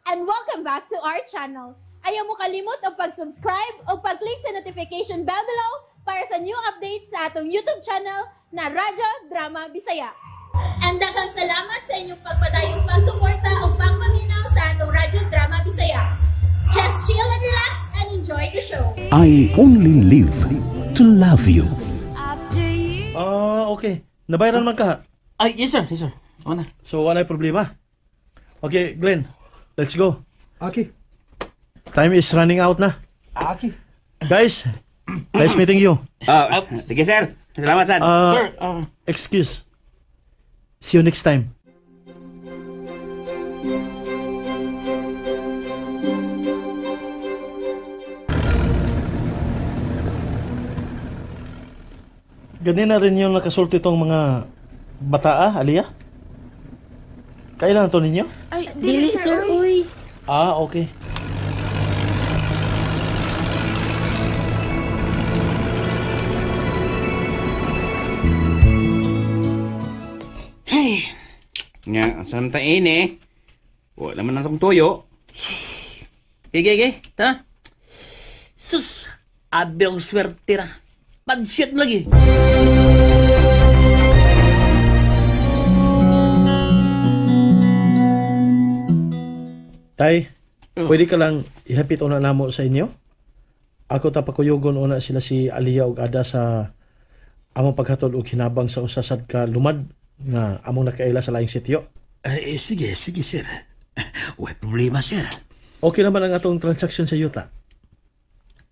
And welcome back to our channel. Ayaw mo kalimot og pag-subscribe o pag-click sa notification bell below para sa new updates sa atong YouTube channel na Radyo Drama Bisaya. And daghang salamat sa inyong pagpadayong pagsuporta o pagpaminaw sa atong Radyo Drama Bisaya. Just chill and relax and enjoy the show. I only live to love you. Ah, okay. Nabayaran man ka. Ay, yes sir, yes sir. Ano na? So, wala problema. Okay, Glenn. Let's go. Okay. Time is running out na. Okay. Guys, nice meeting you. Sige sir. Salamat sir. Sir, Excuse. See you next time. Ganina rin yung nakasulti tong mga bataa, Aliyah? Kailan na to ninyo? Ay, dili, sir, uy. Ah, okay. Hey, Nga, saan ta ini? Wala man na tong tuyo. Ige, ige, ta. Sus, abi ang swerte na. Pag-shit lagi. Tay, pwede ka lang ihapit una namo sa inyo? Ako ta pakuyugon una sila si Aliyah ug Ada sa among paghatod og hinabang sa usa sad ka lumad nga among nakaila sa laing sityo. Ay, sige, sige, sir. Way problema, sir. Okay naman ang atong transaction sa yuta.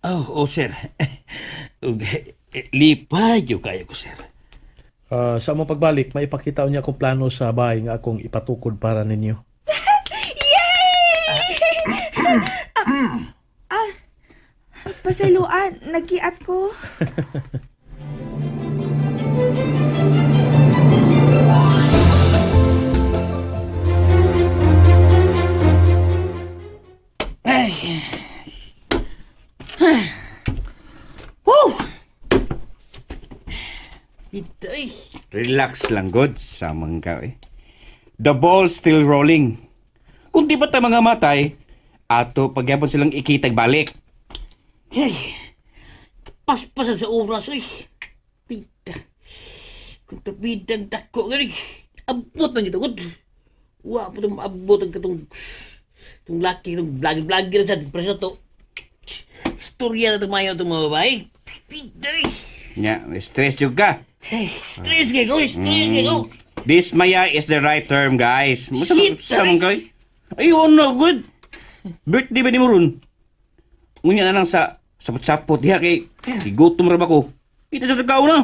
Oh, sir. Lipay yung kayo ko, sir. Sa among pagbalik, maipakita niya akong plano sa bahay nga akong ipatukod para ninyo. Pasayloan, nagiat ko. Ay. Woo! Ito eh. Relax lang, good. Samang ka eh. The ball still rolling. Kung di pa ta mga matay, ato pagyapon silang ikitag balik. Ay, paspasan sa oras, ay. Pita. Kung tapidan dako gani, abot na gito, good. Wa po itong maabot ang katong itong laki, itong vlogger-vlogger sa presyo to. Istorya na tumayo itong mga babae. Pita, ay. Nya, stress jud ka. Ay, stress kayo, stress kayo. Dismaya is the right term, guys. Shit, Samang kay. Ayun na, good. Birthday ba ni mo ron? Ngunya na lang sa sapot-sapot diha kay gutom ra ba ko. Kita sa tagkaon na.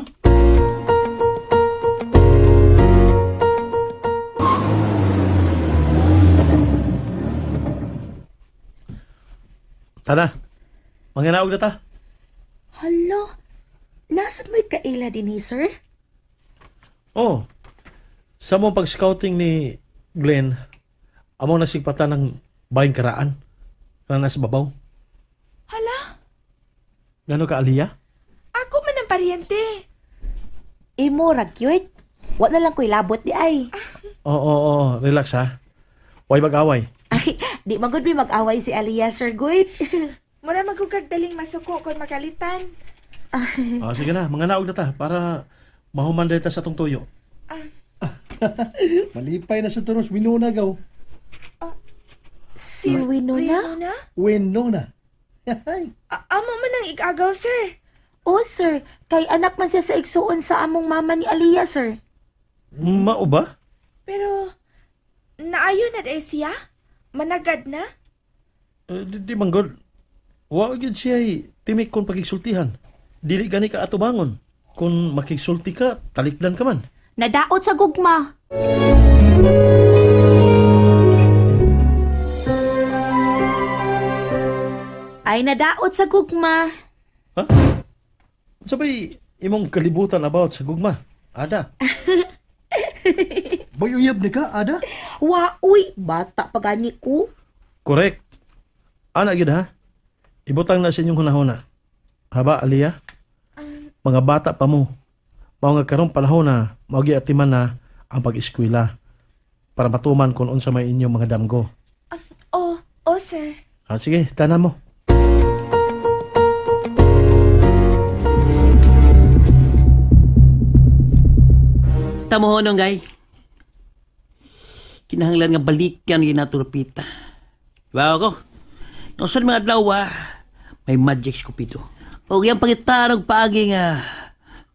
Tara, manginaog na ta. Hala, nasa mo'y kaila din eh, sir? Oh, sa mong pag-scouting ni Glenn, among nasigpatan ng bayang karaan na nasa babaw. Hala, Gano ka, Aliyah? ako man ang paryente. Imo, ragyod. Wa na lang ko'y labot di ay. Oo, relax ha. Huwag mag-away. Ay, di magud mi mag-away si Aliyah, Sir Good. Mura magugagdaling masuko kon makalitan. Ah, sige na, mga naog na ta para mahuman ta sa tong tuyo. Malipay na sa turos Winona gaw. Si Winona? Winona? Winona. Amo man ang igagaw, sir. Oh, sir. Kay anak man siya sa igsuon sa among mama ni Aliyah, sir. Mao ba? Pero, naayo na dahil siya? Managad na? Di man god. Wa gyud siya timik kon pagigsultihan. Dili gani ka atubangon. Kung makigsulti ka, talikdan ka man. Nadaot sa gugma. Ay, nadaot sa gugma. Ha? Sabay, imong kalibutan about sa gugma. Ada. Boy, uyab ni ka, Ada? Wa, uy, bata pa gani ko. Correct. Ana gyud ha. Ibutang na sa inyong hunahuna. Haba, Aliyah? Mga bata pa mo. Mao nga karong panahon na mao giatiman na ang pag-eskwela para matuman kung unsa may inyong mga damgo. Oh, sir. Ah, sige, tanan mo. Tamohonong, gay. Kinahanglan nga balikan yung naturpita. Diba ako? Kung saan mga adlaw, may magic si Cupido. O yung pangitarog paagi nga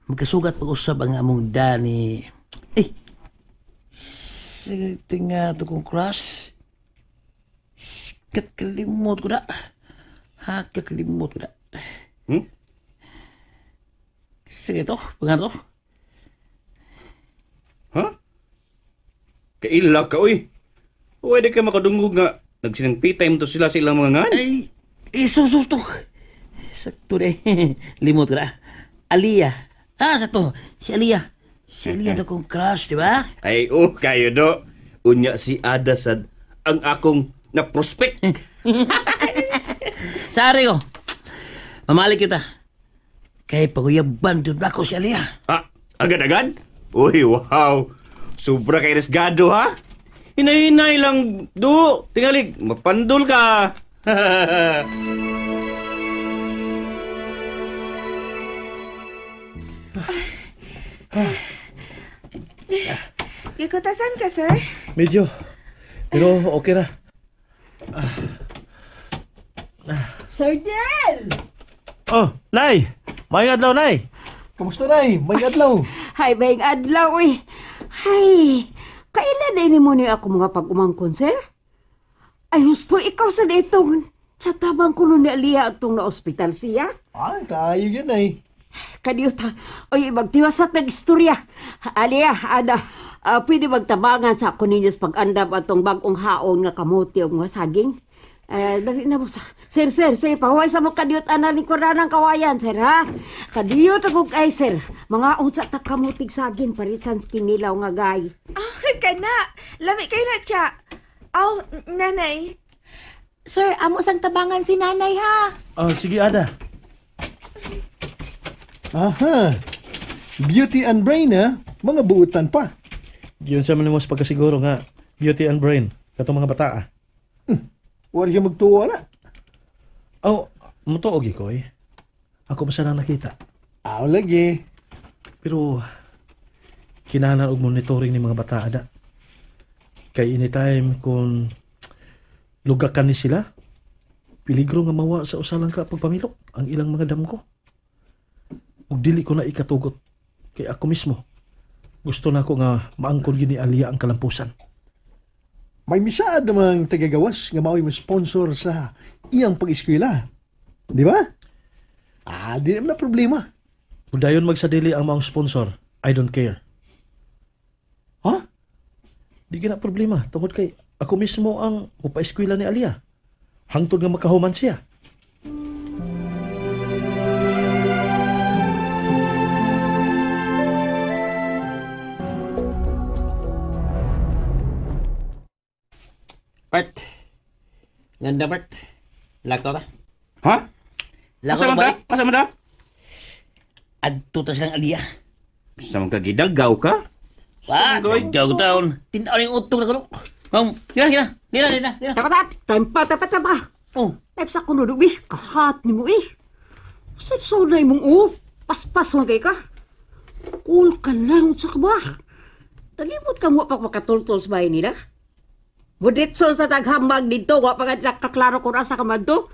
magkasugat pag-usab ang among dani. Eh, sige nga ito kong crush. Sikat kalimot ko na. Ha, kalimot ko na. Hmm? Sige ito, pangato. Ha? Kaila ka, uy. Uy, di ka makadungog nga. Nagsinangpitay mo to sila sa ilang mga ngan. Ay, isususto. Sakto na eh. Limot ka na. Aliyah. Ah, sakto. Si Aliyah. Si Aliyah daw kong crush, di ba? Ay, oh, kayo do. Unya si Ada sad ang akong na-prospect. Sari ko. Mamalik kita. Kay paguyaban doon ako si Aliyah. Ah, agad-agad? Uy, wow. Sobra kay resgado, ha? Hinay-hinay lang, do. Tingalig, mapandol ka. Gikutasan ka, sir? Medyo. Pero okay ra. Sir Del! Oh, Nay! May adlaw, Nay! Kamusta, Nay? May adlaw. Hay, may adlaw, uy. Hay, kailan na ini mo niyo ako mga pag-umangkon, sir? Ay, husto, ikaw sa itong natabang ko nun ni Aliyah atong na-ospital siya. Ah, kaayo yun, Nay. Kadiyot, oy, magtiwasat ng istorya. Aliyah, Ada, pwede magtabangan sa ako ninyo sa pag-andam atong bagong haon nga kamote o mga saging? Dali na mo sa... Sir, pahuway sa mo kadiyot ana lingkuran ng kawayan, sir, ha? Kadiyot ako kay, sir. Mga unsa ta kamutig saging parisan kinilaw nga gay. Ah, kana. Lami kayo na, Cha. Aw, nanay. Sir, amo sang tabangan si nanay, ha? Ah, sige, Ada. Aha. Beauty and brain, ha? Mga buutan pa. Yun sa man mo sa pagkasiguro nga, beauty and brain. Katong mga bata, ah. Wala siya magtuwa na. Oh, mutuog ko eh. Ako pa siya nakita. Aw, lagi. Pero, kinahanglan og monitoring ni mga bata, ada. Kay anytime kung lugakan ni sila, peligro nga mawa sa usalang ka pagpamilok ang ilang mga damgo. Ug dili ko na ikatugot. Kay ako mismo, gusto na ako nga maangkon gini Aliyah ang kalampusan. May misaad namang tagagawas nga mao'y mo sponsor sa iyang pag-eskwela. Di ba? Ah, di naman na problema. Kung dayon magsadili ang maong sponsor, I don't care. Ha? Di gina problema. Tungod kay ako mismo ang mupa-eskwela ni Aliyah. Hangtod nga makahuman siya. Bert. Ganda, Bert. Lakaw ta. Ha? Lakaw Asa man ta, ta? Asa man ta? Adto ta silang Aliyah. Sa mga kagidagaw ka? Wa, dagaw taon. Tinaw yung utong na kuno. Gina. Dina. Dapat, tempa, Oh. Type sa kuno dubi, kahat ni mo eh. Sa sonay mong off, paspas man kay ka. Cool ka lang sa ka ba? Talimot ka mo pa makatultol sa bahay nila. Buditson sa taghambag dito, wa pa nga kaklaro kung asa ka man to.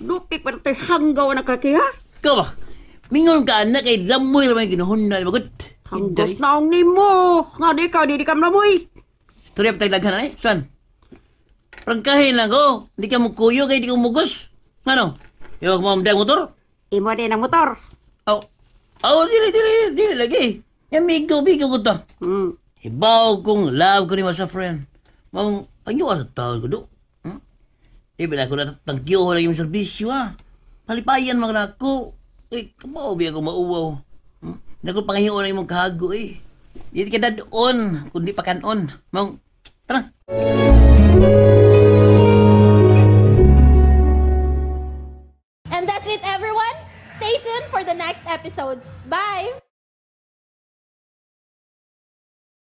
Lupik pa tayo hanggaw na kaki, ha? Ikaw ba? Mingon ka anak kay lamoy ramay ginuhon na magud. Hanggos naong ni mo. Nga di ka, di ka lamoy. Tuloy pa tayo daghan, eh? Saan? Prangkahin lang ko. Hindi ka mukuyo kay di ka mugos. Ano? Iwag mo ang motor? Imo din ang motor. Oh. Oh, dili lagi. Yan, bigo ko to. Ibaw kong love ko ni sa friend. Mang, panyo sa tao ko do. Di ba ako natangkiyo lang yung serbisyo, ha? Palipayan mga nako. Eh, kabaw biya ko mauwaw. Naku, pangayo lang yung kahago, eh. Di ka dadon, kundi pa kanon. Mang, tara. And that's it, everyone. Stay tuned for the next episodes. Bye!